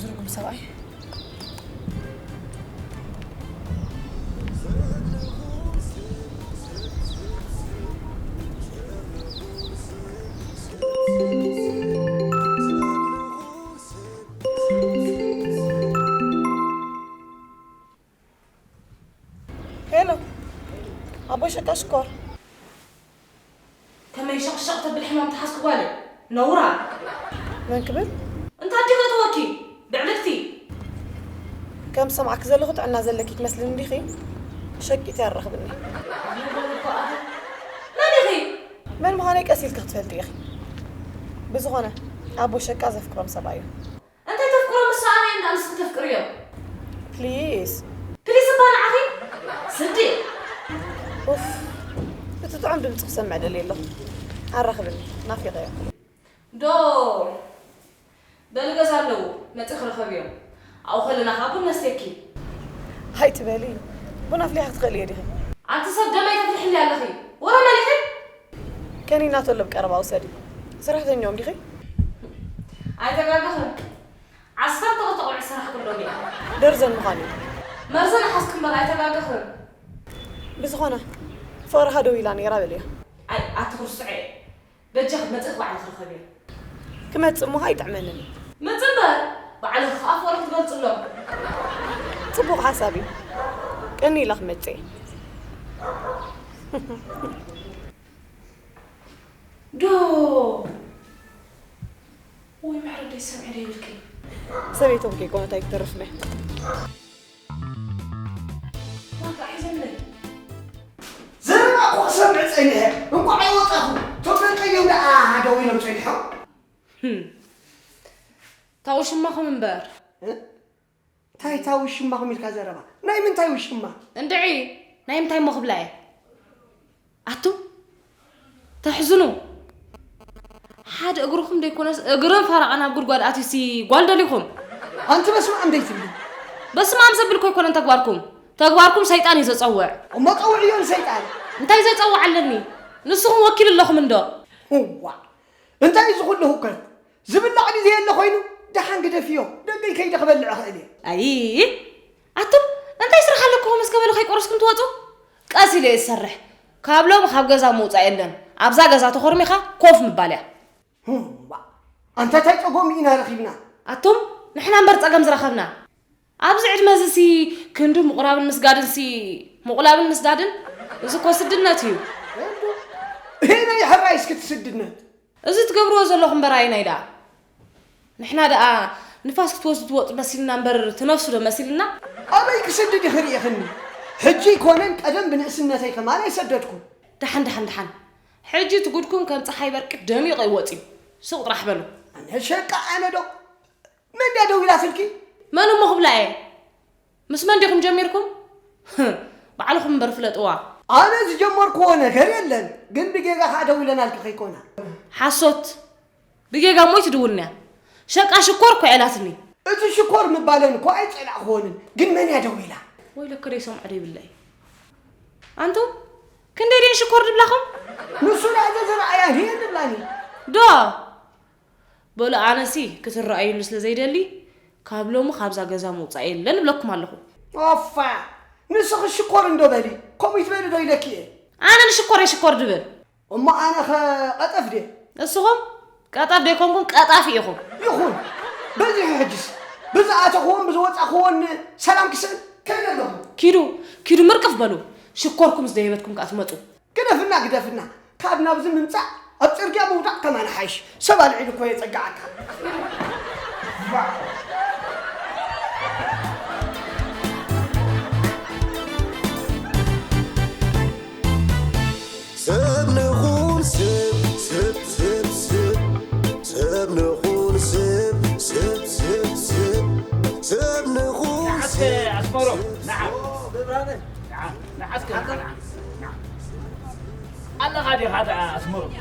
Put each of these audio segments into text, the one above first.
ዝርጉም ሰብኣይ። ሄሎ፣ ኣቦይ ሸቃ ሽኮር። ከመይ ሸቕሸቕ ተብል ሕማም ተሓዝኩ ጓለይ? ነውራ። መን ክብል? እንታ ኣዲኺ ተወኪ፣ ብዕልግቲ። ከም ዝሰማዕኪ ዘለኹ ጥዕና ዘለኪ ትመስልኒ እንዲኺ? ሸቂጥ ያራኽብኒ። ይበል እኮ ኣኺ። መን ኢኺ? መን ምዃነይ ቀስ ኢልኪ ክትፈልጢ ኢኺ። ብዝኾነ፣ ኣቦ ሸቃ ዘፍቅሮም ሰብኣይ እዮም። እንታይ ተፍቅሮ ምስ ኣነ እንዳ ንስኺ ተፍቅርዮ? ፕሊስ። ፕሊስ እባ ንዓኺ? ስዲ። ኡፍ፣ እቲ ጥዑም ድምፂ ክሰምዕ ደልየ ኣለኹ። ኣራኽብኒ፣ ናፊቐዮ። ዶ በሊ ገዛ ኣለዉ፣ መፂ ክረኸብዮም። ኣብኡ ከለና ከዓ ቡን ነስተኪ። ኣይትበሊ፣ ቡን ኣፍሊሓ ክትኽእሊ እየ ዲኺ? ኣንቲ ሰብ ደመይ ተፍልሕሊ ኣለኺ። ወረ መሊኺ? ከኒና ተሎ ብቀረባ ውሰዲ። ሰራሕተኛኦም ዲኺ? ኣይተጋገኽን። ዓሰርተ ክልተ ቆልዑ ዝሰራሕኩሎም እየ። ደርዘን ምዃን እዩ። መርዘን ሓዝኪ እምበር ኣይተጋገኽን። ብዝኾነ፣ ፍቕርኻ ደው ኢላ ነይራ በልያ። ኣይ፣ ኣቲ ክርስዑ እየ። በጃኺ መፂኺ ባዕልኺ ርኸብዮ። ክመፅእ እሞ ኣይጥዕመንን እዩ። መፂ እምበር፣ ባዕልኺ ከዓ ፍቕሪ ክትገልፅሎም። ፅቡቕ ሓሳብ እዩ። ቀኒ ኢላ ክመፅእ እየ። ዶ ወይ መሕረደይ ሰምዒ ዶ ይብልኪ? ሰበይቶም ከይኮነት ኣይትተርፍን እያ። ዋጋ ሒዘለይ። ዘረባ እኮ ክሰምዕ ጸኒሐ። እንቋዕ ኣይወጻኹ። እቶም ደቀይ እዮም ደኣ ደው ኢሎም ጸኒሖም። ህም። ታው ሽማኹም እምበር። እ? እንታይ እታ ውሽማኹም ኢልካ ዘረባ? ናይ ምንታይ ውሽማ? እንድዒ፣ ናይ ምንታይ እሞ ክብላ እየ? ኣቱም፣ ተሕዝኑ። ሓደ እግርኹም ደይኮነስ እግርን ፈረቓን ኣብ ጉድጓድ ኣትዩሲ ጓል ደሊኹም። ኣንቲ በስመ ኣብ ደይትብሊ። በስመ ኣብ ዘብል እኮ ኣይኮነን ተግባርኩም። ተግባርኩም ሰይጣን እዩ ዘጸውዕ። እሞ ጸውዕዮ ንሰይጣን። እንታይ ዘጸውዕ ኣለኒ? ንስኹም ወኪል ኣለኹም እንዶ? እዋ፣ እንታይ እዚ ኩሉ ህውከት? ዝብላዕ ድዩ ዘየለ ኮይኑ? ደሓን ግደፍዮ፣ ደገይ ከይደ ክበልዕ እኽእል እየ። ኣይ፣ ኣቱም፣ እንታይ ስራሕ ኣለኩም ምስ ገበሉ ከይቆረስኩም ትወጹ? ቀስ ኢለ እየ ዝሰርሕ። ካብ ሎሚ ካብ ገዛ ምውጻእ የለን። ኣብዛ ገዛ ተኾርሚኻ ኮፍ ምባል እያ። እምባ፣ ኣንታ ታይ ጸገም ኢና ረኺብና? ኣቱም፣ ንሕና እምበር ጸገም ዝረኸብና። ኣብዚ ዕድመ እዚሲ ክንዲ ምቑራብን ምስጋድንሲ ምቑላብን ምስዳድን፣ እዚ እኮ ስድነት እዩ። እንዶ፣ ይሄ ናይ ሕራይ እስኪ እቲ ስድነት። እዚ ትገብርዎ ዘለኹም በራይ ናይ ደኣ። ንሕና ደኣ ንፋስ ክትወስዱ ትወጡ መሲልና እምበር ትነፍሱ ዶ መሲልና? ኣበይ ክስድድ ይኽሪ ኢኽኒ? ሕጂ ይኮነን ቀደም ብንእስነተይ ከማን ኣይሰደድኩ። ደሓን፣ ደሓን፣ ደሓን። ሕጂ እቲ ጉድኩም ከም ጸሓይ በርቂ ደሚቑ ይወጽ እዩ። ሱቕ ጥራሕ በሉ። ኣነ ሸቃ ኣነ ዶ? መን ድያ ደው ኢላትልኪ? መን እሞ ክብላ እየ? ምስ መን ዲኹም ጀሚርኩም? ባዕልኹም እምበር ፍለጥዋ። ኣነ ዝጀመርክዎ ነገር የለን፣ ግን ብጌጋ ኸዓ ደው ኢለናልኪ ከይኮና። ሓሶት። ብጌጋ እሞ ኣይትድውልንያ። ሸቃ ሽኮር እኮ እያ ኢላትኒ። እቲ ሽኮር ምባለን እኮ ኣይጸላእክዎንን፣ ግን መን እያ ደው ኢላ? ወይለከ ደይሰምዖ ደይብለይ። ኣንቱም፣ ክንደይ ድየን ሽኮር ድብላኹም? ንሱ ደኣ ዘዝረኣያ ድየን ድብላኒ? ዶ? በሉ ኣነሲ ክትረኣዩሉ ስለ ዘይደሊ ካብ ሎሚ ካብዛ ገዛ ምውጻእ የለን እብለኩም ኣለኹ። ኦፋ! ንስኺ ሽኮር እንዶ በሊ፣ ከምኡ ይትበሊ ዶ ኢለኪ እየ? ኣነ ንሽኮር እየ ሽኮር ድብል። እሞ ኣነ ኸ ቀጠፍ ድየ? ንስኹም ቀጠፍ ደይኮንኩም ቀጣፊ ኢኹም። ይኹን። በዚሑ ሕጅስ ብዝኣተኽዎን ብዝወጻእኽዎን ሰላም ክስእን ከይደ ኣለኹ። ኪዱ፣ ኪዱ ምርቅፍ በሉ። ሽኮርኩም ዝደየበትኩም ከኣ ትመጹ። ግደፍና፣ ግደፍና። ካብ ናብዚ ምምጻእ ኣብ ጽርግያ ምውዳቕ ከማን ሓይሽ። ሰብ ኣልዒሉ እኮ የጸግዓካ። ሰብ ንኹን ሰብ፣ ሰብ፣ ሰብ፣ ሰብ። ሰብ ንኹን ሰብ፣ ሰብ፣ ሰብ፣ ሰብ። ሰብ ንኹን ንዓስከ ሰብ፣ ኣስመሮም፣ ንዓ። ንዓ፣ ንዓስከ፣ ንዓ፣ ንዓ። ኣለኻ ዲኻ ደኣ ኣስመሮም?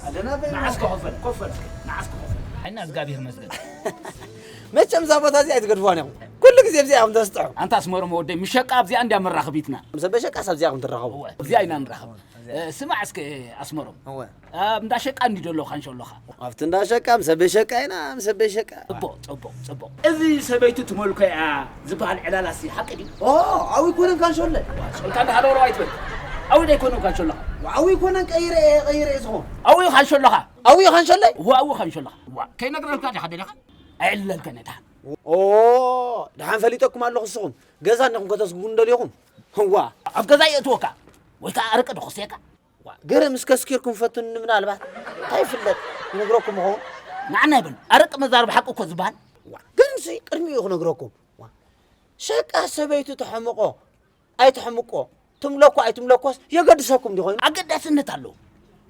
ኣለና በይ። ንዓስ ክኸፈል፣ ኮፈል እስከ፣ ንዓስ ክኸፈል። ዓይና እግዚኣብሔር ይመስገን። መቸም እዛ ቦታ እዚኣ ኣይትገድፍዋን ኢኹም። ኩሉ ግዜ እዚኣ ኢኹም ተስጥሑ። ኣንታ ኣስመሮም ወደይ፣ ምሸቃ ኣብዚኣ እንድያ መራኸቢትና። ምስ ኣበይ ሸቃስ ኣብዚኣ ኢኹም ትራኸቡ? እወ፣ ኣብዚኣ ኢና ንራኸብ። እ፣ ስማዕ እስከ ኣስመሮም። እወ። ኣብ እንዳ ሸቃ እንዲ ደሎ ካንሸሎኻ? ኣብቲ እንዳ ሸቃ፣ ምስ ኣበይ ሸቃ ኢና፣ ምስ ኣበይ ሸቃ። ጽቡቕ፣ ጽቡቕ፣ ጽቡቕ። እዚ ሰበይቱ ትመልኮ እያ ዝበሃል ዕላላሲ ሓቂ ድዩ? ኦ፣ ኣዊ ኮነን ካንሸሎ። ዋ፣ ጾልካ እንዳሃለወሎ ኣይትበል። ኣዊ ዶ ኣይኮነን ካንሸሎኻ? ኣዊ ኮነን ቀይረ እየ፣ ቀይረ እየ ዝኾን። ኣዊ ካንሸሎኻ? ኣዊ ካንሸሎይ? ዋ፣ ኣዊ ካንሸሎኻ። ዋ፣ ከይነግረልካ ዲኻ ደሊኻ? ኣየዕልለልከን እታ። ኦ፣ ደሓን ፈሊጠኩም ኣለኹ እስኹም። ገዛ እንዲኹም ከተስግጉ እንደልኹም። ዋ። ኣብ ገዛ የእትወካ? ወይ ከኣ ኣረቂ ዶ ክስየካ? ዋ፣ ገረም እስከ ኣስኪርኩም ፈትኑኒ ምናልባት። እንታይ ይፍለጥ? ይነግረኩም ይኸውን። ንዓና ይበል። ኣረቂ መዛረቢ ሓቂ እኮ ዝበሃል። ዋ፣ ግን ሲ ቅድሚኡ ክነግረኩም። ዋ። ሸቃ ሰበይቱ ተሐምቆ ኣይተሐምቆ፣ ትምለኮ ኣይትምለኮስ የገድሰኩም ዲኾይኑ? ኣገዳስነት ኣለዎ።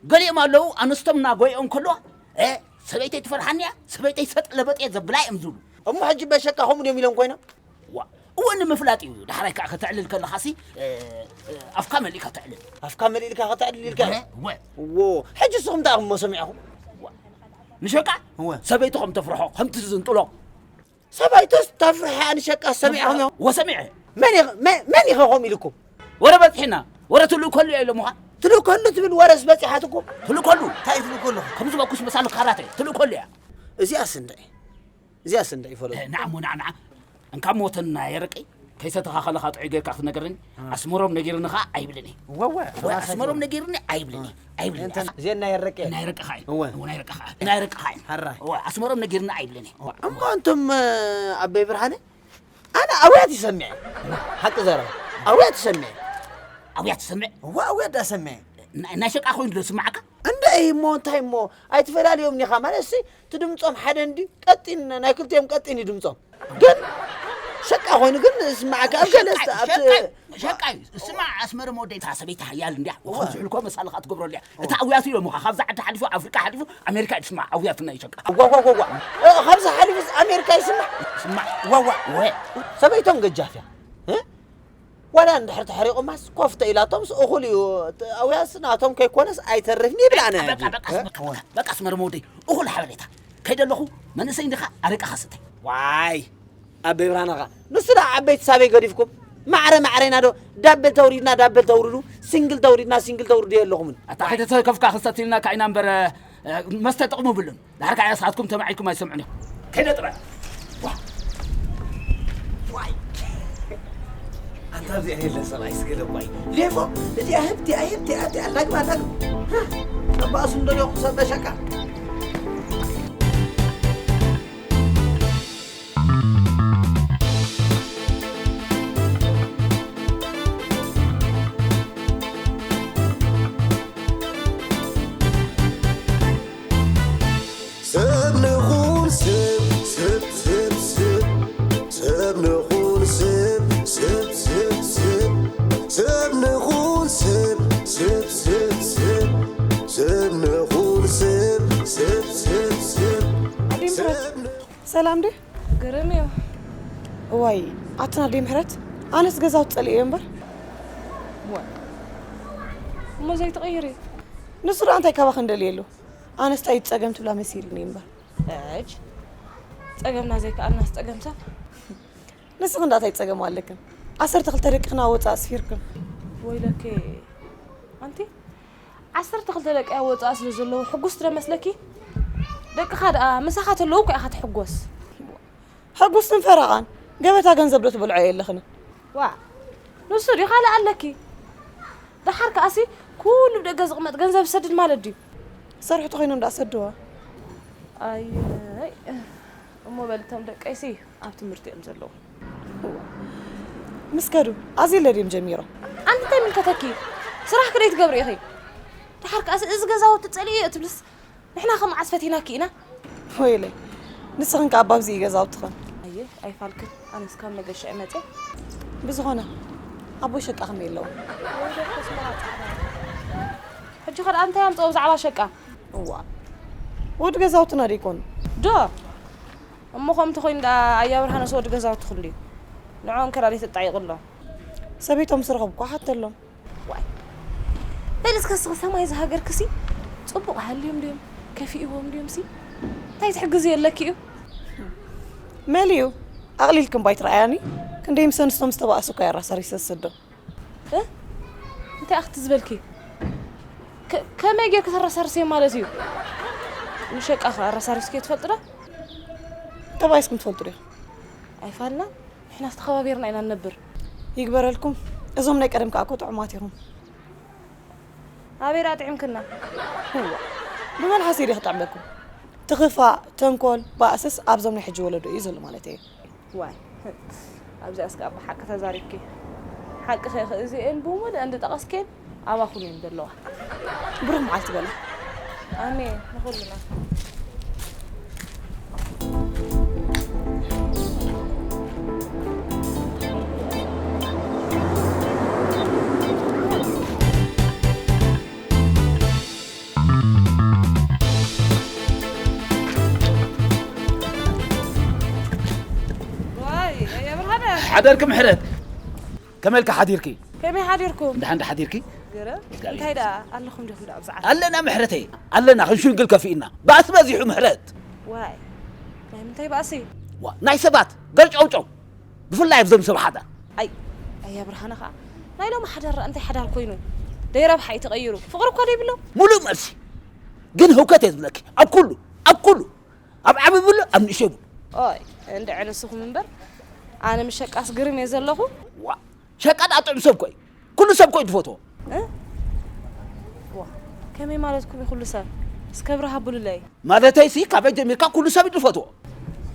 ገሊኦም ኣለዉ፣ ኣንስቶም እናጎይኦም ከለዋ፣ "እ፣ ሰበይተይ ትፈርሓኒ እያ፣ ሰበይተይ ሰጥ ለበጥ እየ ዘብላ" እዮም ዝብሉ። እሞ ሕጂ በሸቃ ከምኡ ድዮም ኢሎም ኮይኖም? ዋ፣ እወ ንምፍላጥ እዩ። ዳሕራይ ከዓ ከተዕልል ከለኻሲ፣ እ፣ እ፣ ኣፍካ መሊእካ ተዕልል። ኣፍካ መሊእልካ ከተዕልል ኢልካ? እወ፣ እወ። እዎ፣ ሕጂ ንስኹም እንታይ ኢኹም እሞ ሰሚዕኹም? ዋ፣ ንሸቃ እወ። ሰበይቱ ከም ተፍርሖ፣ ከም ትዝንጥሎ። ሰበይቱስ ተፍርሐ ንሸቃ ሰሚዕኹም እዮም? እወ፣ ሰሚዐ። መን ኢኸ-፣ መ-፣ መን ኢኸ ከምኡ ኢልኩም? ወረ በጺሕና፣ ወረ ትልእከሉ እያ ኢሎምኻ። ትልእከሉ ትብል ወረስ በጺሓትኩም? ትልእከሉ። እንታይ ትልእከሉ? ከምዚ በኩስ መሳሉ ካራተ፣ ትልእከሉ እያ። እዚኣስ እንድዒ፣ እዚኣስ እንድዒ ይፈለጡ። እ፣ ንዓ እሞ፣ ንዓ፣ ንዓ። እንካ ሞተና የረቀይ፣ ከይሰተኻ ከለኻ ጥዑይ ጌርካ ክትነግረኒ፣ እ። ኣስመሮም ነጊርኒ ኸኣ ኣይብልን እየ። እወ፣ እወ፣ እወ፣ ኸላስ ኣስመሮም ኣይብልን። ነጊርኒ ኣይብልን እየ። እ። ኣይብልን እየ። እንተ-፣ እዚኣ ናይ የረቀይ። ናይ ረቀኻ እየ። እወ። እወ፣ ናይ ረቀኻ እየ። እወ። ናይ ረቀኻ እየ። ሓራይ። እወ፣ ኣስመሮም ነጊርኒ ኣይብልን እየ። እወ፣ እሞ ኣንቱም፣ እ፣ ኣበይ ብርሃነ? ኣነ ኣውያት ይሰምዕ። ሓቂ ዘረባ። ኣውያት ይሰምዕ። ኣውያት ትሰምዕ? እወ፣ ኣውያት ዳ ሰምዕ። ና-፣ ናይ ሸቃ ኮይኑ ዶ ስማዓካ? እንደ እሞ እንታይ እሞ ኣይትፈላልዮም ኒኻ ማለት ሲ ትድምጾም ሓደ እንዲ ቀጢን ናይ ክልቲኦም ቀጢን ይድምጾም። ግን ሸቃ ኮይኑ ግን ስማዓካ ኣብ ገለ ሸቃ፣ ኣብ ሸቃ፣ ሸቃ እዩ። ስማዕ ኣስመረ መወደይ እታ ሰበይቲ ሓያል እንድያ። እወ። ወኸም ዝሕልኮ መሳልኻ ትገብሮ እንድያ። እታ ኣውያቱ ኢሎምኻ ካብዛ ዓዲ ሓሊፉ ኣፍሪቃ ሓሊፉ ኣሜሪካ እዩ ስማዕ ኣውያትና ይሸቃ። ዋ፣ ዋ፣ ዋ፣ ዋ። እ፣ ካብዚ ሓሊፉስ ኣሜሪካ ይስማዕ። ስማዕ። ዋ፣ ዋ። ወ። ሰበይቶም ገጃፍ እያ። እ? ዋላ እንድሕር ተሕሪቑማስ ኮፍ ተኢላቶምስ እኹል እዩ። ት-፣ ኣውያስ ናቶም ከይኮነስ ኣይተርፍን ይብል ኣነ በቃ፣ ሕጂ። በቃ፣ እ? በቃ፣ በቃ፣ ኣስመረ መወደይ፣ እኹል ሓበሬታ። ከይደ ኣለኹ፣ መንእሰይ እንዲኻ፣ ኣረቃኻ ስተይ። ዋይ፣ ኣበይ ብርሃነኻ። ንሱ ደኣ ዓበይቲ ሳበይ ገዲፍኩም? ማዕረ ማዕረ ኢና ዶ ዳብል ተውሪድና ዳብል ተውርዱ፣ ሲንግል ተውሪድና ሲንግል ተውርዱ የለኹምን። ኣታ ከይተተከፍካ ክሰትልናካ ኢና እምበር፣ እ፣ መስተ ጥቕሚ ብሉን። ድሓር ከኣ ስኻትኩም ተማዒድኩም ኣይሰምዑን እዮም። ከይደ ጥራይ። ዋ። ዋይ። ኣንታ ኣብዚኣ የለን ሰብኣይ ስገለ ጓይ። ሌፎ፣ እዚኣ ህብ፣ እዚኣ ህብ፣ እዚኣ፣ እዚኣ፣ ኣላግባ፣ ኣላግባ። ሃ፣ ተባእሱ እንደልዮ ክሰበ ሸቃ። ሰብ ንኹን ሰብ፣ ሰብ፣ ሰብ፣ ሰብ። ሰብ ንኹን ሰብ፣ ሰብ፣ ሰብ፣ ሰብ። ሰብ ንኹን ሰብ፣ ሰብ፣ ሰብ፣ ሰብ። ሰብ ንኹን ሰብ፣ ሰብ፣ ሰብ፣ ሰብ። ኣደይ ምሕረት፣ ሰብ ን- ሰላም ድዩ? ግርም እዩ። እዋይ፣ ኣትን ኣደይ ምሕረት፣ ኣነስ ገዛውቲ ጸሊኤዮ እምበር። እዋይ፣ እሞ ዘይትቕይሪ? ንሱ ደኣ እንታይ ካባኺ እንደልየሉ? ኣነስ ታይ ጸገም ትብላ መሲልኒ እምበር። ሕጅ ጸገምና ዘይከኣልናስ ጸገም ሰብ? ንስኽን ደኣ ታይ ጸገም ኣለክን? ዓሰርተ ክልተ ደቅኽን ኣብ ወጻኢ ኣስፊርክን። ወይለኪ ኣንቲ፣ ዓሰርተ ክልተ ደቂ ኣብ ወጻኢ ስለ ዘለዉ ሕጉስቲ ዶ መስለኪ? ደቅኻ ደኣ ምሳኻ ተለዉ እኮ ኢኻ ትሕጎስ። ሕጉስትን ፈረቓን፣ ገበታ ገንዘብ ዶ ትበልዖ የለኽን? ዋእ፣ ንሱ ድዩ ካልእ ኣለኪ? ደሓር ከኣሲ ኩሉ ብደገ ዝቕመጥ ገንዘብ ዝሰድድ ማለት ድዩ? ዝሰርሑ ተኾይኖም ደኣ ሰድዋ። ኣየይ፣ እሞ በሊ እቶም ደቀይሲ ኣብ ትምህርቲ እዮም ዘለዉ። ምስ ከዱ፣ ኣዝየለ ድዮም ጀሚሮም? ኣንቲ እንታይ ይምልከተኪ? ስራሕኪ ዶ ኣይትገብሪ ኢኺ? ደሓር ከኣሲ እዚ ገዛውቲ ጸሊኤዮ ትብልስ ንሕና ከ መዓስ ፈቲናኪ ኢና? ወይለይ፣ ንስኽን ከኣ ኣብ ኣብዚኢ ገዛውትኽን። ኣየ፣ ኣይፋልክን። ኣነስ ካብ መገሻ እየ መጽየ። ብዝኾነ፣ ኣቦይ ሸቃ ከመይ ኣለዉ? ወይ ደኮ ስመራ ጻዕዳ። ሕጂ ከ ደኣ እንታይ ኣምጽኦ ብዛዕባ ሸቃ? እዋ፣ ወዲ ገዛውትና ዶ ይኮኑ? ዶ? እሞ ከምቲ ኮይኑ ደኣ ኣያ ብርሃነስ ወዲ ገዛውትኽን ድዩ? ንዕኦም ከ ደኣ ዘይተጣይቕሎም? ሰበይቶም ምስ ረኸብኩ ክሓተሎም። ዋይ። በል እስከ እስኺ ሰማይ ዝሃገርክሲ፣ ጽቡቕ ሃልዮም ድዮም ከፊእዎም ድዮም ሲ እንታይ ዝሕግዝ የለኪ እዩ? መሊዩ ኣቕሊልክን ባይ ትረኣያኒ። ክንደይ ምስ ኣንስቶም ዝተባእሱ እኮ የራሳሪሰ ዝሰዶ። እ? እንታይ ኣኽቲ ዝበልኪ? ከ- ከመይ ጌርኪ ተረሳርሲ ማለት እዩ? ንሸቃ ከ ኣረሳሪስኪ ትፈልጥ ዶ? ተባይስኩም ትፈልጡ ዲኹም? ኣይፋልና። ንሕና ዝተኸባቢርና ኢና ንነብር። ይግበረልኩም። እዞም ናይ ቀደም ከኣ እኮ ጥዑማት ኢኹም። ኣበይ ደኣ ጥዒምክና? እዋ፣ ብመልሓስ እየ ክጥዕመኩም። ትኽፋእ፣ ተንኮል፣ ባእስስ ኣብዞም ናይ ሕጂ ወለዶ እዩ ዘሎ ማለት እየ። ዋይ፣ ኣብዚኣስ ከኣ ብሓቂ ተዛሪብኪ። ሓቂ ኸ እዚኤን ብምሉእን ዝጠቐስክየን ኣባኹም እየን ዘለዋ። ብሩኽ መዓልቲ በላ። ኣሜን ንኹልና። ዋይ ኣያ ብርሃነ። ሓደርኪ ምሕረት፣ ከመይ ኢልካ ሓዲርኪ? ከመይ ሓዲርኩም? እንዳ ሓንዳ ሓዲርኪ? ገረ? እግዚኣብሔር እንታይ ደኣ ኣለኹም ዲኹም ደኣ ብዛዕባ ኣለና ምሕረተይ፣ ኣለና። ክንሽንግል ከፊእና፣ ባእሲ በዚሑ ምሕረት። ዋይ ናይ ምንታይ ባእሲ? ዋ ናይ ሰባት ገርጨውጨው፣ ብፍላይ ኣብዞም ሰብ ሓዳር። ኣይ ኣያ ብርሃነ ኸዓ ናይ ሎም ሓዳር እንታይ ሓዳር ኮይኑ ደይረብሓ እዩ ተቐይሩ። ፍቕሪ እኮ ደይብሎም። ሙሉእ መልሲ። ግን ህውከት እየ ዝብለኪ ኣብ ኩሉ፣ ኣብ ኩሉ፣ ኣብ ዓቢ ብሉ ኣብ ንእሽተይ ብሉ። ኦይ እንድዒ ንስኹም እምበር ኣነ ምስ ሸቃስ ግርም እየ ዘለኹ። ዋ ሸቃ ደኣ ጥዑም ሰብ ኮይ፣ ኩሉ ሰብ ኮይ ዝፈትዎ። እ? ዋ ከመይ ማለትኩም እዩ ኩሉ ሰብ? እስከ ብርሃ ብሉለይ። ማለተይሲ ካበይ ጀሚርካ ኩሉ ሰብ እዩ ዝፈትዎ።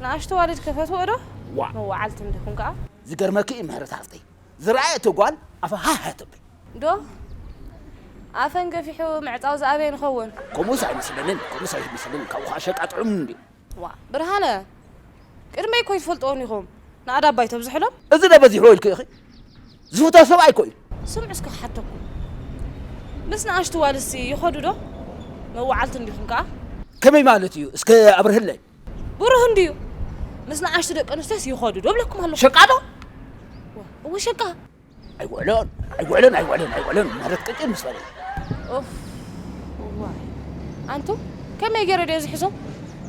ንኣሽቱ ዋልድ ከፈትዎ ዶ? ዋ መዋዓልቲ እንዲኹም ከኣ። ዝገርመኪ እዩ ምሕረት ሃፍተይ፣ ዝረኣየቶ ጓል ኣፋ ሃህ ተብል። ዶ ኣፈን ገፊሑ ምዕጻው ዝኣበየ ንኸውን። ከምኡስ ኣይመስለንን፣ ከምኡስ ኣይመስለንን። ካብኡ ኸዓ ሸቃ ጥዑም እንድዩ። ዋ ብርሃነ ቅድመይ እኮ ይትፈልጥዎን ኢኹም። ንኣዳባይ ተብዝሕሎም። እዚ ዶ በዚሕዎ ኢልኪ ኢኺ? ዝፍቶ ሰብኣይ እኮ እዩ። ስምዑ እስከ ክሓተኩም። ምስ ንኣሽቱ ዋልሲ ይኸዱ ዶ? መዋዓልቲ እንዲኹም ከኣ። ከመይ ማለት እዩ? እስከ ኣብርህለይ። ብሩህ እንድዩ። ምስ ንኣሽቱ ደቂ ኣንስትዮስ ይኸዱ ዶ ብለኩም ኣለኹ። ሸቃ ዶ? ዋ፣ እወ ሸቃ። ኣይውዕሎን ኣይውዕሎን ኣይውዕሎን ኣይውዕሎን ማለት ቅጭን ምስ በለ። ኡፍ ዋይ ኣንቱም ከመይ ገይረ ድየ ዝሕዞም?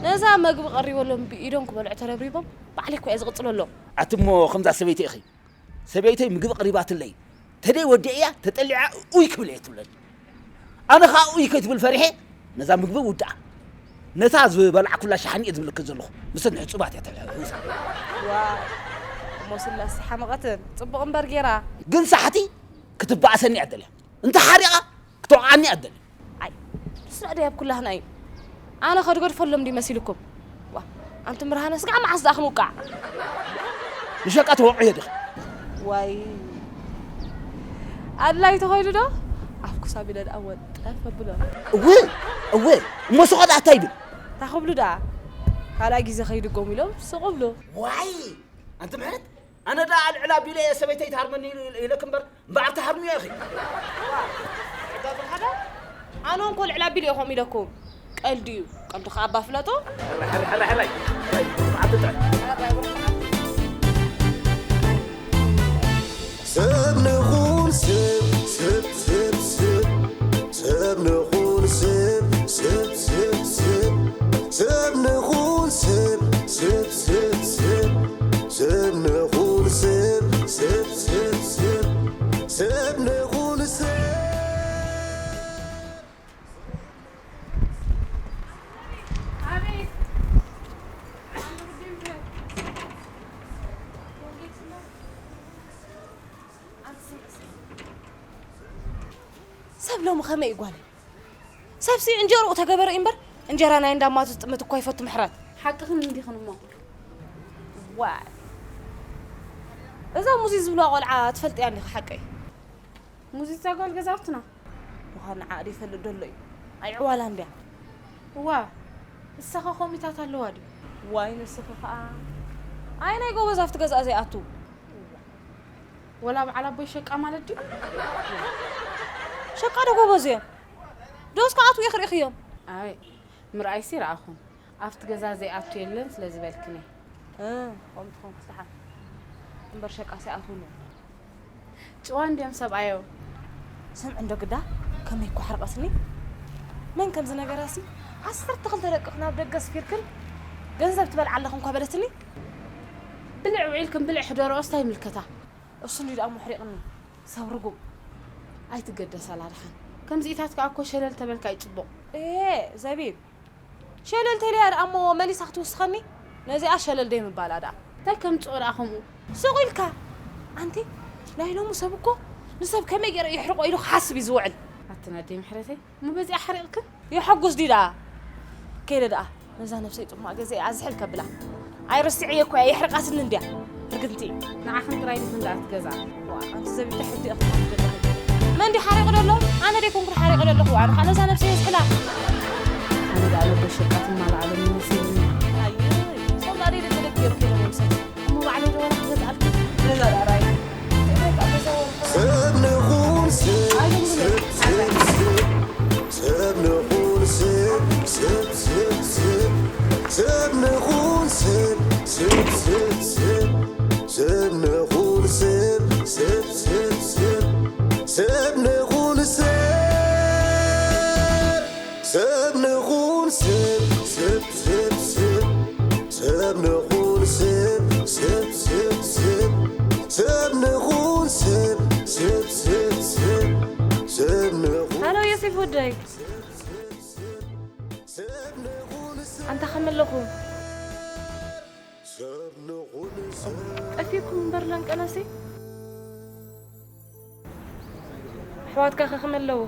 ነዛ መግቢ ቀሪበሎም ብኢዶም ክበልዑ ተረብሪቦም ባዕለይ እኮ እየ ዝቕጽለሎም። ኣቲ እሞ ከምዛ ሰበይቲ ኢኺ። ሰበይተይ ምግቢ ቀሪባትለይ ተደይ ወዲእያ ተጠሊዓ ኡይ ክብል እየ ትብለኒ። ኣነ ኸኣ ኡይ ከይትብል ፈሪሐ ነዛ ምግቢ ውድኣ። ነታ ዝበላዕኩላ ሸሓኒ እየ ዝምልከት ዘለኹ። ምሰን ሕጹባት እያ ተሕውሳ። ዋይ እሞ ስላስ ሓመቐትን ጽቡቕ እምበር ጌራ። ግን ሳሕቲ ክትበኣሰኒ እያ ደልያ። እንተ ሓሪቓ ክትወቕዓኒ እያ ደልያ። ኣይ ንሱ ደኣ ኣብ ኩላህና እዩ። ኣነ ከድገድፈሎም ድዩ መሲልኩም? ዋ ኣንቱም ብርሃነ ስጋዕ መዓስ ደኣ ክንውቃዕ? ንሸቃ ተወቕዕዮ ዲኺ? ዋይ ኣድላይ ተኾይኑ ዶ? ኣፍኩስ ኣቢለ ደኣ ወጠፍ ኣብሎ። እወ እወ እሞ ስቕ ደኣ እንታይ ይብል? እንታይ ክብሉ ደኣ? ካልኣይ ግዜ ከይድገሙ ኢሎም ስቕ እብሉ። ዋይ ኣንቲ ምሕረት ኣነ ደኣ ኣልዕል ኣቢለ እየ ሰበይተይ ትሃርመኒ ኢለ- ኢለክ እምበር እምበኣር ትሃርምዮ ኢኺ። ኣነ እንኮ ልዕል ኣቢለ እየ ከምኡ ኢለኩም። ቀልዲ እዩ። ቀልዲ ከኣ እባ ፍለጦ። ሕራይ፣ ሕራይ፣ ሕራይ፣ ሕራይ። ሕራይ፣ ብርቱዓት ጥራይ። ሕራይ፣ ብርቱዓት። ሰብ ንኹን ሰብ፣ ሰብ፣ ሰብ፣ ሰብ። ሰብ ንኹን ሰብ፣ ሰብ፣ ሰብ፣ ሰብ። ሰብ ንኹን ሰብ፣ ሰብ፣ ሰብ፣ ሰብ። ሰብ ንኹን ሰብ፣ ሰብ፣ ሰብ፣ ሰብ። ሰብ ንኹን ሰብ። ኣቤት። ሰብ ሎሚ ከመይ እዩ ጓለይ? ሰብሲ እንጀርኡ ተገበረ እዩ እምበር፣ እንጀራ ናይ እንዳማቱ ዝጥምት እኳ ይፈቱ ምሕረት። ሓቅኽን እንዲኽን እሞ። ዋይ። እዛ ሙዚ ዝብላ ቆልዓ ትፈልጥያ እንዲኺ ሓቀይ? ሙዚ እዛ ጓል ገዛውትና? ምዃኑ ንዓኣ ዶ ይፈልጥ ደሎ እዩ? ኣይ ዕዋላ እንድያ። እዋ፣ እሳኸ ኮሚታት ኣለዋ ድዩ? ዋይ ንስኺ ኸኣ። ኣይ ናይ ጎበዝ ኣብቲ ገዛእ ዘይኣቱ። ወላ በዓል ኣቦይ ሸቃ ማለት ድዩ? ሸቃ ዶ ጎበዝ እዮም? ዶስ ክኣትዉ ኢኺ ርኢኽዮም? ኣይ ምርኣይሲ ረኣኹም። ኣብቲ ገዛ ዘይኣቱ የለን ስለ ዝበልክን እየ። እ፣ ከምኡ ትኾን ክስሓት። እምበር ሸቃ ሰይኣትውሉ። ጭዋ እንድዮም ሰብኣዮ። ስምዒ እንዶ ግዳ ከመይ እኮ ሓርቐስኒ። መን ከም ዝነገራሲ ዓሰርተ ክልተ ደቅኽ ናብ ደገ ኣስፊርክን ገንዘብ ትበልዓ ኣለኽን እኳ በለትኒ። ብልዕ ውዒልክን ብልዕ ሕደርኦስ እንታይ ይምልከታ? እሱ እንዲ ደኣ ሙሕሪቕኒ ሰብ ርጉም። ኣይትገደስ ኣላ ደሓን። ከምዚኢታት ከኣ እኮ ሸለል ተበልካ እዩ ጽቡቕ። ኤ ዘቢብ፣ ሸለል ተልያ ደኣ እሞ መሊሳ ክትውስኸኒ? ነዚኣ ሸለል ደይ ምባላ ደኣ። እንታይ ከምጽኦ ደኣ ከምኡ? ሱቕ ኢልካ። ኣንቲ ናይ ሎሚ ሰብ እኮ ንሰብ ከመይ ገይረ ይሕርቆ ኢሉ ክሓስብ እዩ ዝውዕል። ኣትን ኣደይ ምሕረተይ፣ እሞ በዚኣ ሓሪቕክን? የሐጉስ ድዩ ደኣ? ከይደ ደኣ ነዛ ነብሰይ ጥሙኣ ገዛ እያ ዝሕል ከብላ። ኣይረስዕየ እኮ እያ፣ የሕርቃትኒ እንድያ። ርግምቲ። ንዓኽን ጥራይ ዲኽን ደኣ ትገዝኣ? ዋ፣ ኣንቲ ዘቢብ እንታይ ሕልዲ ኢኺ ትሓልፊ ዘለኺ? መን ድዩ ሓሪቑ ዘሎ? ኣነ ደይኮንኩን ሓሪቐ ዘለኹ። ኣነ ኸኣ ነዛ ነብሰይ የዝሕላ። ኣነ ደኣ ነቦ ሸቃ ትማልኣሎም ይመስለኒ። ኣየ፣ ሰብ ናደይ ደገደግ ገይሩ ከይዶም እዮም ሰብ። እሞ ባዕለይ ዶ ወላ ክገዝኣልኪ? ገዛ ደኣ ራይ። በቃ ገዛ ወላ። ሰብ ንኹን ሰብ፣ ሰብ፣ ሰብ፣ ሰብ። ሰብ ንኹን ሰብ፣ ሰብ፣ ሰብ፣ ሰብ። ሰብ ንኹን ሰብ፣ ሰብ፣ ሰብ፣ ሰብ። ሰብ ንኹን ሰብ፣ ሰብ፣ ሰብ፣ ሰብ። ሰብ ንኹን ሰብ፣ ሰብ ንኹን ሰብ፣ ሰብ፣ ሰብ፣ ሰብ። ሰብ ንኹን ሰብ፣ ሰብ፣ ሰብ፣ ሰብ። ሰብ ንኹን ሰብ፣ ሰብ፣ ሰብ፣ ሰብ። ሰብ ንኹን ሃሎ ዮሴፍ ወደይ። ኣንታ ከመይ ኣለኹ? ጠፊእኩም እምበር ለንቀነሲ። ኣሕዋትካ ከ ከመይ ኣለዉ?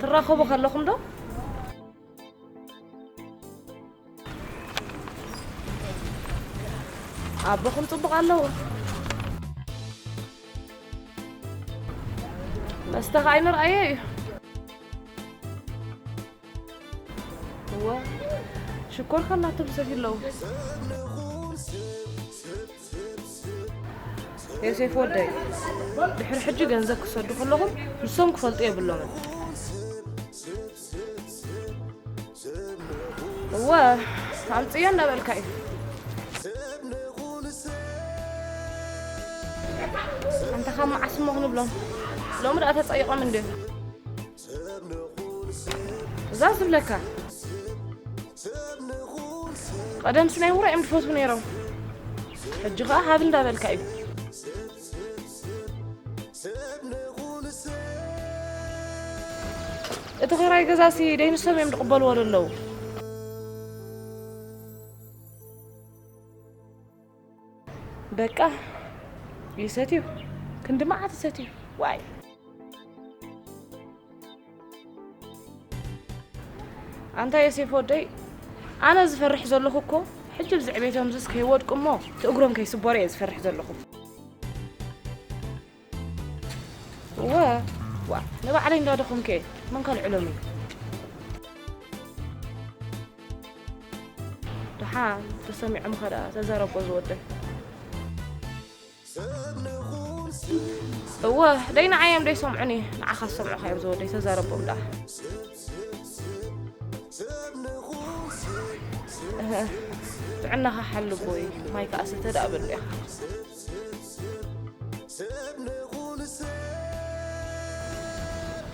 ትራኸቡ ከለኹም ዶ? ኣቦኹም ጽቡቕ ኣለዉ። መስተ ኸኣ ኣይንርኣዮ እዩ። እወ፣ ሽኮር ከናቶም ሰብ ይለዉ። ዮሴፍ ወደይ፣ ድሕሪ ሕጂ ገንዘብ ክሰዱ ከለኹም ንሶም ክፈልጡ የብሎምን። እወ፣ ኣምጽዮ እንዳበልካ እዩ። ኣንታ ካብ መዓስ እሞ ክንብሎም? ሎሚ ደኣ ተጸይቖም እንድዮም። እዛ ዝብለካ፣ ቀደምሲ ናይ ውራ እዮም ዝፈትዉ ነይሮም። ሕጂ ኸኣ ሃብ እንዳበልካ እዩ። እቲ ኽራይ ገዛሲ ደይ ንሶም እዮም ዝቕበልዎ ዘለዉ። በቃ ይሰትዩ፣ ክንዲ መዓት ይሰትዩ። ዋይ። ኣንታ ዮሴፍ ወደይ፣ ኣነ ዝፈርሕ ዘለኹ እኮ፣ ሕጂ ብዚ ዕቤቶም ዝስ ከይወድቁ እሞ፣ እቲ እግሮም ከይስበሩ እየ ዝፈርሕ ዘለኹ። እወ፣ ዋ፣ ንባዕለይ እንዳደኸምኩ እየ፣ መን ከልዕሎም እዩ? ደሓን ተሰሚዖም ኸ ደኣ፣ ተዛረቦ ዝወደይ። እወ፣ ደይ ንዓይ እዮም ደይሰምዑኒ፣ ንዓኻ ዝሰምዑኻ እዮም ዝወደይ፣ ተዛረቦም ደኣ። እህ፣ ጥዕናኻ ሓሉ ቦይ፣ ማይ ከኣ ስተ ደኣ በሉ ኢኻ።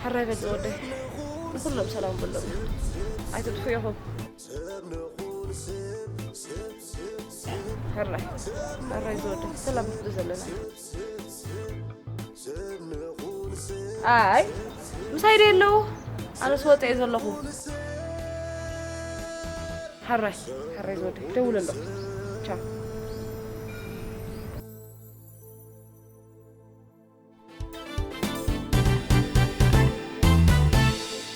ሕራይ በል ዝወደይ፣ ንኹሎም ሰላም በሎም። ኣይትጥፍኡ ኢኹም። ሕራይ፣ ሕራይ ዝወደይ፣ ሰላም ንኹሉ ዘለና። ኣይ፣ ምሳይ ዶ ኣለዉ? ኣነስ ወፀ እየ ዘለኹ። ሕራይ፣ ሕራይ ዝወደይ፣ ደውል ኣለኹ። ቻው።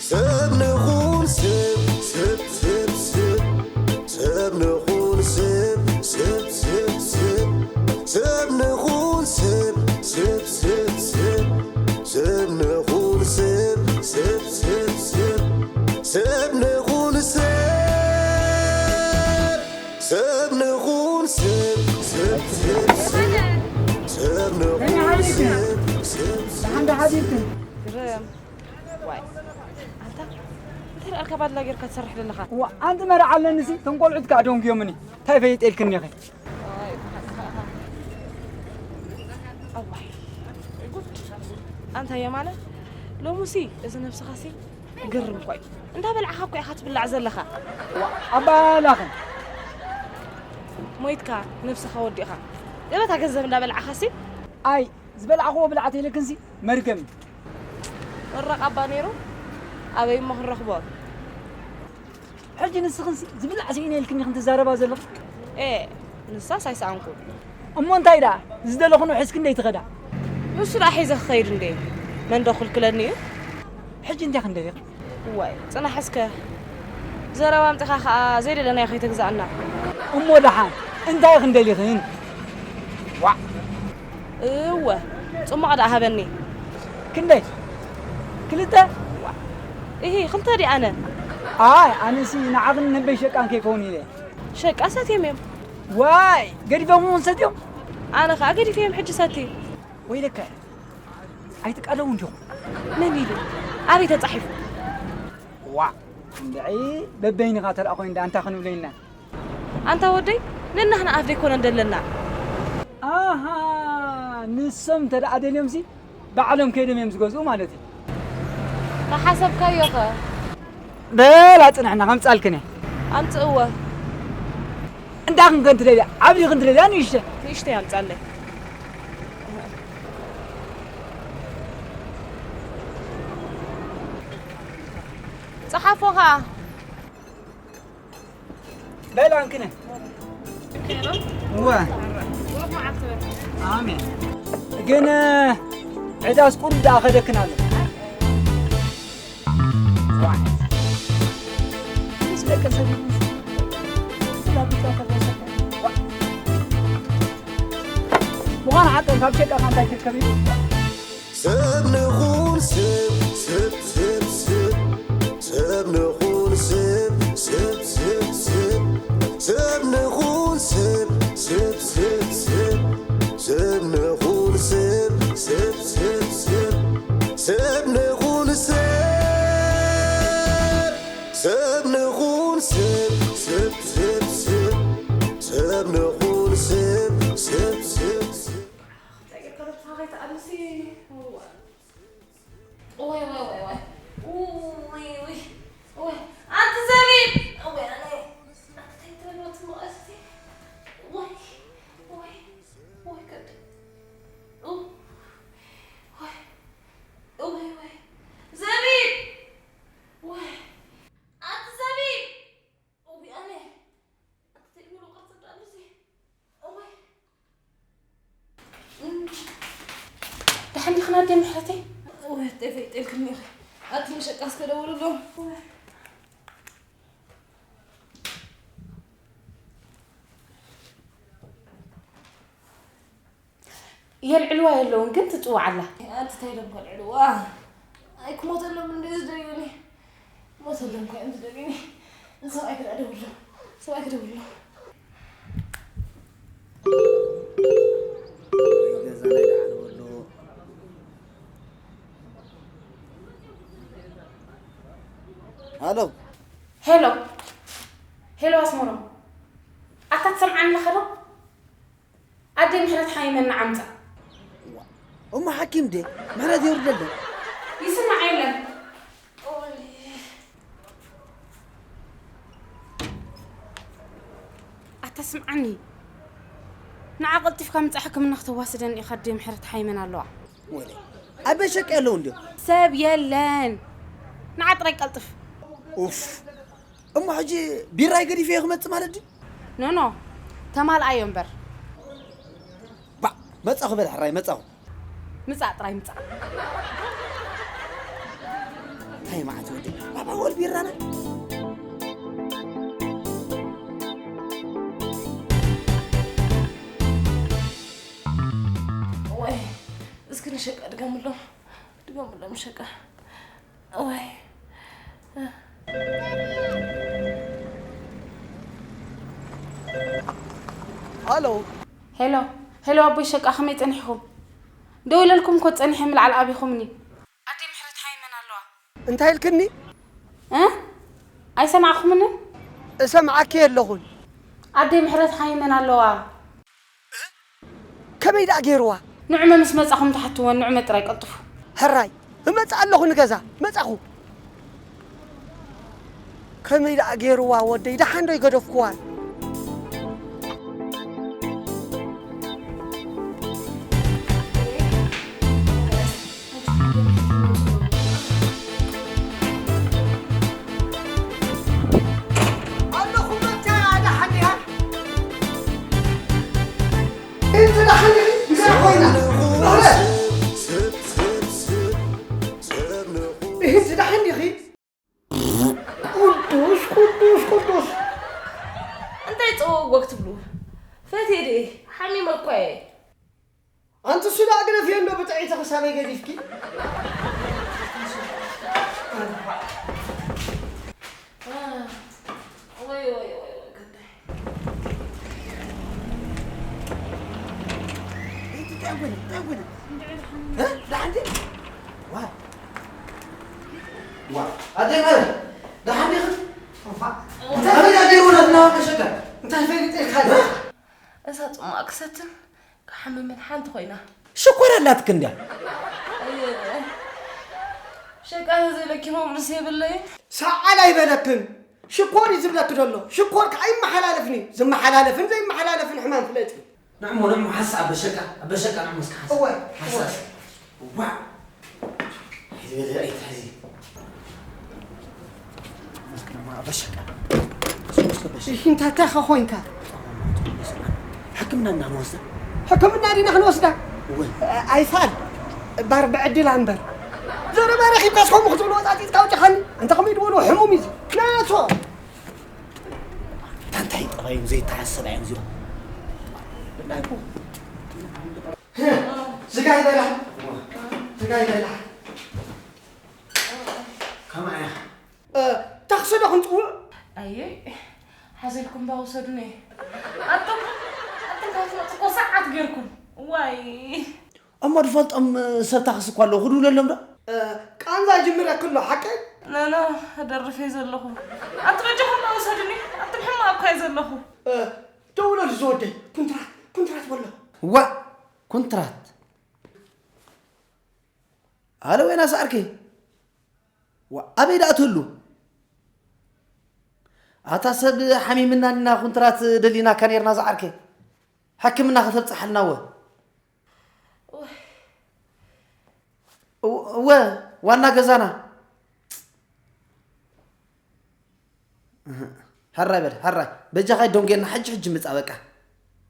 ሰብ ንኹን ሰብ፣ ሰብ፣ ሰብ፣ ሰብ። ሰብ ንኹን ሰብ፣ ሰብ፣ ሰብ፣ ሰብ። ሰብ ንኹን ሰብ፣ ሰብ፣ ሰብ፣ ሰብ። ሰብ ንኹን ሰብ፣ ሰብ፣ ሰብ፣ ሰብ። ሰብ ንኹን ሰብ። ሰብ ንኹን ሰብ፣ ሰብ፣ ሰብ፣ ሰብ። ሰብ ንኹን ሰብ፣ ሰብ፣ ሰብ። ደሓን ዶ ሓዲርክን? ግርም። ዋይ። ኣንታ፣ እንታይ ደኣ ኣልካ ባድላ ጌርካ ትሰርሕ ዘለኻ? እዋ፣ ኣንቲ መርዓ ኣለኒሲ፣ እቶም ቆልዑት ከኣ ደንጉዮምኒ። እንታይ ፈይጠ ኢልክኒ ኢኺ? ኣይ፣ ሓቅኻ ኢኻ። ኣዋይ፣ ጉድ። ኣንታ የማነ፣ ሎሙሲ፣ እዚ ነብስኻሲ፣ ግርም እኮ እዩ። እንዳበላዕኻ እኮ ኢኻ ትብላዕ ዘለኻ። ኣባ ላኽን። ሞይትካ ነብስኻ ወዲእኻ። ገበታ ገንዘብ እንዳበላዕኻሲ። ኣይ ዝበላዕኽዎ ብላዕት ኢለክንሲ መርገም እዩ። ወራቕ ኣባ ነይሩ ኣበይ እሞ ክንረኽቦ? ሕጂ ንስኽንሲ ዝብላዕ ስኢነ ኢልክኒ ክንትዛረባ ዘለኹ? ኤ ንሳስ ኣይሰኣንኩ። እሞ እንታይ ደኣ ዝደለኹ ንውሕስኪ እንደይ ትኸዳ? ንሱ ደኣ ሒዘ ክኸይድ እንደ መን ዶ ክልክለኒ እዩ? ሕጂ እንታይ ክንደልኽ? እዋይ ጽናሕ እስከ ዘረባ ኣምጺኻ ኸኣ ዘይደለናዮ ከይተግዛኣና። እሞ ደሓን እንታይ ክንደሊኽን? ዋዕ እወ ጽሙቕ ደኣ ሃበኒ። ክንደይ? ክልተ? እሂ ክልተ ድየ ኣነ? ኣይ ኣነሲ ንዓኽን ንበይ ሸቃን ከይከውን ኢለ። ሸቃ ሰትዮም እዮም። ዋይ ገዲፎም እውን ሰትዮም? ኣነ ኸኣ ገዲፈ እዮም ሕጂ ሰቲ። ወይለካ ኣይትቃለውን ዲኹም? መን ኢሉ? ኣበይ ተጻሒፉ? ዋዕ እንድዒ በበይንኻ ተረኣ ኮይኑ ኣንታ ክንብለና። ኣንታ ወደይ ነናህና ኣፍ ደይኮነ እንደለና። ኣሃ ንሶም እንተ ደኣ ደልዮምሲ ባዕሎም ከይዶም እዮም ዝገዝኡ ማለት እዩ። ተሓሰብካዮ ኸ? በላ ጽንሕና ከምጻልክን እየ። ኣምጽእዎ። እንዳ ክንከን ትደልያ? ዓብዲ ክንትደልያ ንእሽተ? ንእሽተይ ኣምጻለይ። ጸሓፎ ኸኣ። በል ኣንክነ። እወ። ኣሜን። ግን ዕዳስ ቁሩብ ደኣ ከደክን ኣሎ። ምስ ደቂ ሰብ ምዃን ሓቀን ካብ ሸቃኻ እንታይ ትርከብ እዩ? ሰብ ንኹን ሰብ፣ ሰብ፣ ሰብ፣ ሰብ። ሰብ ንኹን ሰብ፣ ሰብ፣ ሰብ፣ ሰብ። ሰብ ንኹን ሰብ፣ ሰብ፣ ሰብ፣ ሰብ። ሰብ ንኹን ሰብ፣ ሰብ፣ ሰብ፣ ሰብ። ሰብ ንኹን ሰብ፣ ሰብ ንኹን ሰብ፣ ሰብ፣ ሰብ፣ ሰብ። ሰብ ንኹን ሰብ፣ ሰብ፣ ሰብ፣ ሰብ። እንታይ ጌርካ ነብስኻ ከይትኣልሲ? እዋ። እዋይ፣ እዋይ፣ እዋይ፣ እዋይ። እውይ፣ እውይ፣ እውይ። ኣንቲ ዘቢብ! እዋይ፣ ኣነ። ኣንቲ እንታይ ትበልዎ ትምቐስቲ? እዋይ፣ እዋይ፣ እዋይ፣ ከብዲ። እው-፣ እዋይ፣ እዋይ፣ እዋይ። ዘቢብ! እዋይ። ኣንቲ ዘቢብ! እውይ፣ ኣነ። ኣንቲ ትብሉ ቅርጽ እንዳሉሲ። እዋይ። ደሓን ዲኽን ኣደ ምሕረተይ? እወ፣ ጤፈይ ጤልክኒ ኢኺ። ኣቲ ንሸቃ እስከ ደውልሎም። የልዕልዋ የለውን ግን ትጽውዓላ። ኣቲ እንታይ ኢሎም ከልዕልዋ? ኣይ ክሞተሎም እንደ ዝደልዩኒ። ሞተሎም እኮ እዮም ዝደልዩኒ። ንሰብኣይ ክደውሎ። ሰብኣይ ክደውሎ። ገዛ ናይ ደሓን በሎ። ሃሎ። ሄሎ። ሄሎ ኣስመሮም። ኣታ ትሰምዓኒ ኣለኻ ዶ? ኣደይ ምሕረት ሓይመን ንዓ ምጻእ። እሞ ሓኪም ድየ? ምሕረት የውርደለይ። ይስማዕ የለን። ኣታ ስምዓኒ። ንዓ ቀልጢፍካ ምጻእ ሕክምና ክተዋስደኒ ኢኻ ኣደይ ምሕረት ሓይመን ኣለዋ። ወይለይ። ኣበይ ሸቂ ኣለዉ እንድዮም? ሰብ የለን። ንዓ ጥራይ ቀልጥፍ። ኡፍ። እሞ ሕጂ ቢራይ ገዲፈዮ ክመጽእ ማለት ድዩ? ኖ፣ ኖ። ተማልኣዮ እምበር። ባዕ፣ መጻኹ በል ሕራይ፣ መጻኹ። ምጻእ ጥራይ ምጻእ። እንታይ መዓት ወዲ? ባባ ወል ቢራና? ወይ፣ እስኪ ንሸቃ ድገምሎም። ድገምሎም ሸቃ። ወይ። ሃሎ። ሄሎ፣ ሄሎ፣ ኣቦይ ሸቃ፣ ከመይ ጸኒሕኩም? ደው ኢለልኩም እኮ ጸኒሐ፣ ምልዓል ኣቢኹምኒ። ኣደይ ምሕረት ሓይመን ኣለዋ። እንታይ ኢልክኒ? እ? ኣይሰማዕኩምንን? እሰምዓኪ ኣለኹን። ኣደይ ምሕረት ሓይመን ኣለዋ። ከመይ ደኣ ገይርዋ? ንዑመ ምስ መጻኹም ትሓትወን፣ ንዑመ ጥራይ ቀልጥፉ። ሕራይ፣ እመጽእ ኣለኹ ንገዛ፣ መጻኹ። ከመይ ደኣ ገይርዋ ወደይ፣ ደሓን ዶ ይገደፍክዋን? ኣለኹ መታ ደሓን ዲያ? እንት ደሓን ዲኺ? እንታይ ኮይና? እህለ! እንት ደሓን ዲኺ? ቅዱስ፣ ቅዱስ፣ ቅዱስ። እንታይ ጸወግወግ ትብሉ? ፈትየ ድየ? ሓሚመ እኳ እየ። ኣንቲ እሱ ደኣ ግደፍዮ እንዶ ብጥዕይቲ ክሳበይ ገዲፍኪ። ወይ፣ ወይ፣ ወይ፣ ወይ፣ ጉዳይ። እንታይ ኾነ? እንታይ ኾነ? እ? ደሓን ድዩ? ዋ። ዋ። ኣደይ ማርያም፣ ደሓን ዲኺ? እባ። እንታይ ፈሊጣ ገይሩ ናትና መሸጣ? እንታይ ፈሊጣ ኢልካ? እዛ ጽማቕ ክሰትን ክሓምምን ሓንቲ ኮይና። ሽኮር ኣላትክ እንድያ። ኣየ፣ ሸቃ ዘይለኪ መምልሲ የብለይን። ሰዓል ኣይበለክን። ሽኮር እዩ ዝብለኪ ዘሎ። ሽኮር ከኣ ይመሓላለፍኒ። ዝመሓላለፍን ዘይመሓላለፍን ሕማም ፍለጥ። ንዕሞ፣ ንዕሞ፣ ሓሳ ኣበሸቃ፣ ኣበሸቃ ንዕሞ እስከ ሓሳ። እወ፣ ሓሳ እወ። እስከ። ዋ። ሕዚ በለ ኣይትሕዚ። እስከ ንዕሞ ኣበሸቃ። እስከ፣ እስከ በሸቃ። እሺ፣ እንታይ፣ እንታይ ኸ ኾይንካ? ሕክምና እና ንወስዳ። ሕክምና ዲና ክንወስዳ? እወ። ኣይፋል። ባር ብዕድል ኣንበር። ዘረባ ረኺብካስ ከምኡ ክትብሎ ወጣጢጥካ ኣውጪኻኒ። ኣንታ ከመይ ድበሉ ሕሙም እዩ። ናቶ። ታንታይ ጠባዮም ዘይተሓሰብ እዮም እዚኦም። ብላይኩ። ስጋ ይበላ። ስጋ ይበላ። ከማይ እያ። እ፣ ታክሲ ዶ ክንጽውዕ? ኣየይ፣ ሓዚልኩም ባ ውሰዱኒ። ኣንቱም፣ ኣንቱም ካብ ትመጹ እኮ ሰዓት ጌርኩም። ዋይ። እሞ ድፈልጦም ሰብ ታክሲ እኮ ኣለዉ፣ ክድውለሎም ዶ? እ፣ ቃንዛ ይጅምረኪ ኣሎ፣ ሓቀይ? ኖ፣ ኖ፣ ደርፍ እየ ዘለኹ። ኣንቱም በጃኹም ባ ውሰዱኒ። ኣንቱም ሕማቕ እኮ እየ ዘለኹ። እ፣ ደውለሉ ዝወደይ፣ ኩንትራት፣ ኩንትራት በሎ። ዋ፣ ኩንትራት? ኣለ ወይና ሰዓርከይ? ዋ፣ ኣበይ ደኣ ትህሉ? ኣታ ሰብ ሓሚምና እና ኩንትራት ደሊናካ ነርና ዝዓርከይ። ሕክምና ከተብጽሓልና ወ። እወ፣ ዋና ገዛና። እህ፣ ሕራይ በል፣ ሕራይ። በጃኻ ደንጎየና ሕጂ፣ ሕጂ ምጻ በቃ።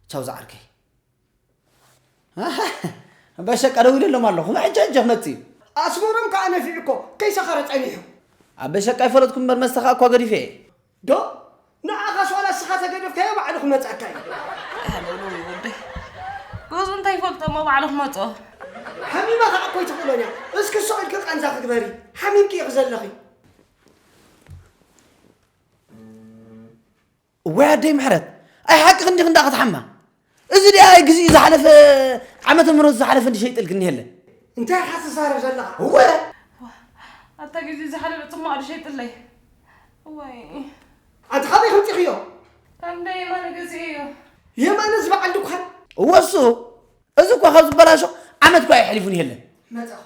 ቻው ዝዓርከይ። በሸቃ ደዊለሎም ኣለኹ። ሕጂ፣ ሕጂ ክመጽእ እዩ። ኣስመሮም ከኣ ነፊዑ እኮ፣ ከይሰኸረ ጸኒሑ። ኣብ በሸቃ ይፈለጥኩም እምበር መስተ ከኣ እኳ ገዲፈ እየ። ዶ? ንዓኻስ ዋላ እስኻ ተገደፍካዮ ባዕሉ ክመጽኣካ እዩ። ኣለው ወደይ። ገዝኡ እንታይ ይፈልጦ እሞ ባዕሉ ክመጾ። ሓሚማ ኸዓ እኮ ኣይትኽእሎን እያ። እስኪ ስቕ ኢልኪ ቃንዛ ክትግበሪ። ሓሚምኪ ኢኺ ዘለኺ። እዋይ ኣደይ ምሕረት፣ ኣይ ሓቂ ክንዲ ክንዳ ክትሓማ። እዚ ድኣ ግዜኡ ዝሓለፈ፣ ዓመተ ምህረቱ ዝሓለፈ እንዲ ሸይጥልክ እኒሀለ። እንታይ ኢኻ ትዛረብ ዘለኻ? እወ። ኣታ ግዜ ዝሓለፈ ጽማቕ ድሸይጥለይ። እዋይ። ኣንተ ካበይ ከምጺኽዮ? ካብ እንዳ የማነ ገዚኤዮ። የማነ ዝበዓል ድኳን? እወ እሱ። እዚ እኳ ካብ ዝበላሾ ዓመት እኳ ኣይሕሊፉን የለን። መጻኹ።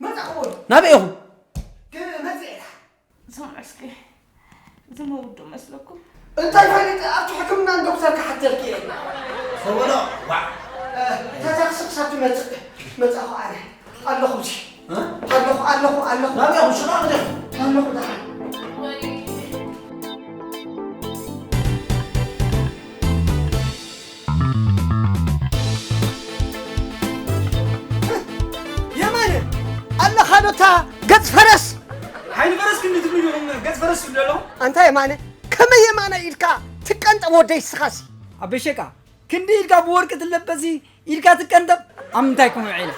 መጻኹ ወይ? ናበይ ኢኹም? ግን መጺኤ ኢኻ። ስምዑ እስኪ። እዚ መውድኡ መስለኩም? እንታይ ፈሊጠ ኣብቲ ሕክምናን ዶክተር ክሓተልኪ እየ። ሰበሎ፣ ዋዕ። እ፣ እታ ታክሲ ክሳብ ትመጽእ መጻኹ ኣነ። ኣለኹ እዚ። እ? ኣለኹ፣ ኣለኹ፣ ኣለኹ። ናበይ ኢኹም? ሽቓቕ ዲኹም? ኣለኹ ደሓን። የማነ፣ ኣለኻ ዶ እታ ገጽ ፈረስ? ዓይኒ ፈረስ ክንዲ ትብሉ ዲኹም ገጽ ፈረስ ትብሉ ኣለኹም? ኣንታ የማነ፣ ከመይ የማነ ኢልካ ትቀንጠብ ወደይ እስኻሲ? ኣበይ ሸቃ፣ ክንዲ ኢልካ ብወርቂ ትለበሲ ኢልካ ትቀንጠብ? ኣብ ምንታይ ክምውዒለ?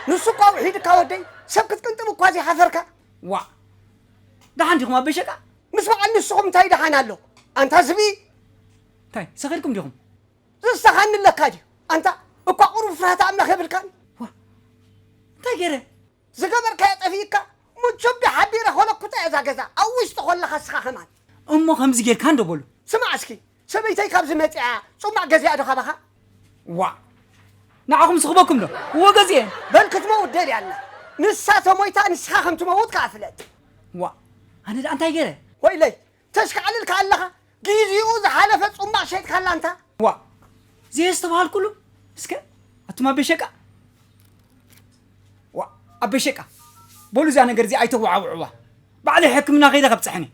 ንሱ እኳ ውሒድካ ወደይ፣ ሰብ ክትቅንጥብ እኳ ዘይሓፈርካ? ዋዕ! ደሓን ዲኹም ኣበይ ሸቃ? ምስ በዓል ንስኹም እንታይ ደሓን ኣሎ? ኣንታ ዝብኢ! እንታይ፣ ሰኺርኩም ዲኹም? ዝሰኻኒ ኣለካ ድዩ? ኣንታ እኳ ቁሩብ ፍርሃት ኣምላኽ የብልካን? ዋ! እንታይ ገይረ? ዝገበርካዮ ጠፊእካ፣ ሙቹቢ ሓቢረ ኮለኩታ እያ እዛ ገዛ፣ ኣብ ውሽጢ ኮለኻ እስኻ ከማን። እሞ ከምዚ ጌርካ እንዶ በሉ። ስማዕ እስኪ፣ ሰበይተይ ካብዚ መጺኣ፣ ጽማቕ ገዚኣ ዶ ካባኻ? ዋ! ንዓኹም ስኽበኩም ዶ? እወ ገዚኤ። በል ክትመውት ደልያ ኣላ። ንሳ ተሞይታ፣ ንስኻ ከም ትመውት ከኣ ፍለጥ። ዋ! ኣነ ደኣ እንታይ ገይረ? ወይለይ፣ ተሽካዕልል ከኣለኻ፣ ግዜኡ ዝሓለፈ ጽማቕ ሸይጥካላ እንታ። ዋ፣ ዘየስተብሃልኩሉ? እስከ፣ ኣቱም ኣበሸቃ። ዋ፣ ኣበሸቃ። በሉ እዛ ነገር እዚ ኣይተዋዓውዕዋ። ባዕለይ ሕክምና ከይደ ከብጽሕኒ።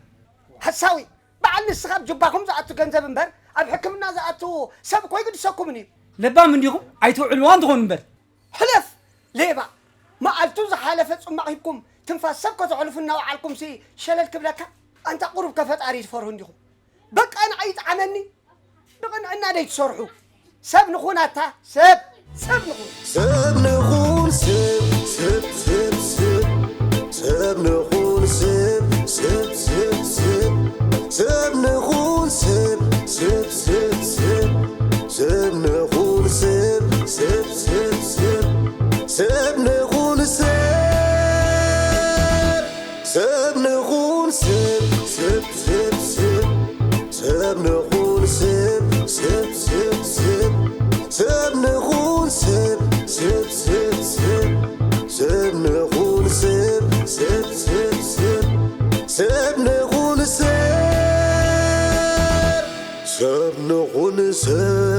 ሓሳዊ፣ በዓል ንስኻ ኣብ ጅባኹም ዝኣቱ ገንዘብ እምበር፣ ኣብ ሕክምና ዝኣቱ ሰብ እኮ ኣይግድሰኩምን እዩ። ለባም እንዲኹም ኣይተውዕልዋ እንትኾኑ እምበር። ሕለፍ! ሌባ! መዓልቱ ዝሓለፈ ጽማቕ ሂብኩም ትንፋስ ሰብ ከተሕልፉ እናወዓልኩምሲ ሸለል ክብለካ? ኣንታ ቁሩብ ከፈጣሪ ትፈርሁ እንዲኹም። በቃ ንዓይ ይጥዓመኒ። ብቕንዕና ደይ ትሰርሑ። ሰብ ንኹን ኣታ፣ ሰብ፣ ሰብ ንኹን። ሰብ ንኹን ሰብ፣ ሰብ፣ ሰብ፣ ሰብ። ሰብ ንኹን ሰብ፣ ሰብ፣ ሰብ፣ ሰብ። ሰብ ንኹን ሰብ፣ ሰብ፣ ሰብ፣ ሰብ። ሰብ ንኹን ሰብ፣ ሰብ፣ ሰብ፣ ሰብ። ሰብ ንኹን ሰብ። ሰብ ንኹን ሰብ፣ ሰብ፣ ሰብ፣ ሰብ። ሰብ ንኹን ሰብ፣ ሰብ፣ ሰብ፣ ሰብ። ሰብ ንኹን ሰብ፣ ሰብ፣ ሰብ፣ ሰብ። ሰብ ንኹን ሰብ፣ ሰብ፣ ሰብ፣ ሰብ። ሰብ ንኹን ሰብ። ሰብ ንኹን ሰብ፣